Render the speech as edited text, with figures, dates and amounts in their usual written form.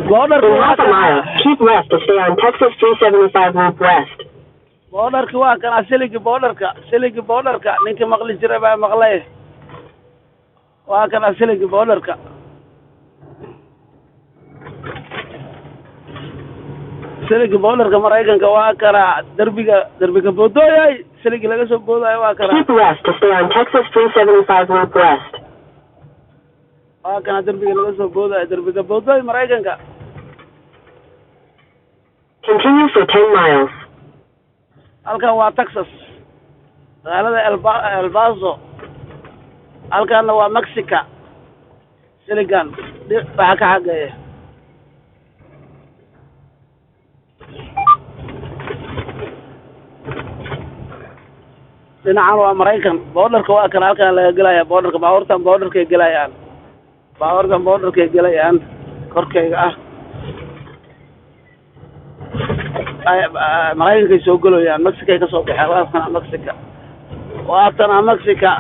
Borderka In waa half a mile, kana. Keep left to stay on Texas 375 Loop West. Borderka waa kana, siligi borderka, siligi borderka. Ninka maqli jiray baa maqlay. Waa kana siligi borderka. Siligi borderka Maraykanka waa kana. Derbiga, derbiga boodooyay, siligi laga soo boodayo waa kana. Keep left to stay on Texas 375 Loop West. Waa kana derbiga laga soo boodayo, derbiga boodooy Maraykanka. Continue for 10 miles. Halkan waa Texas, magaalada El Paso. Halkanna waa Mexica. Siligan waxaa ka xageeya dhinacan waa Maraykan. Borderka waa kan, halkan laga gelaya borderka. Baabuurtan borderkay gelayaan, baabuurtan borderkay gelayaan korkayga ah. Maraykankay soo gelayaan, Mexicay kasoo baxeen. Waa tana Mexica, waa tana Mexica.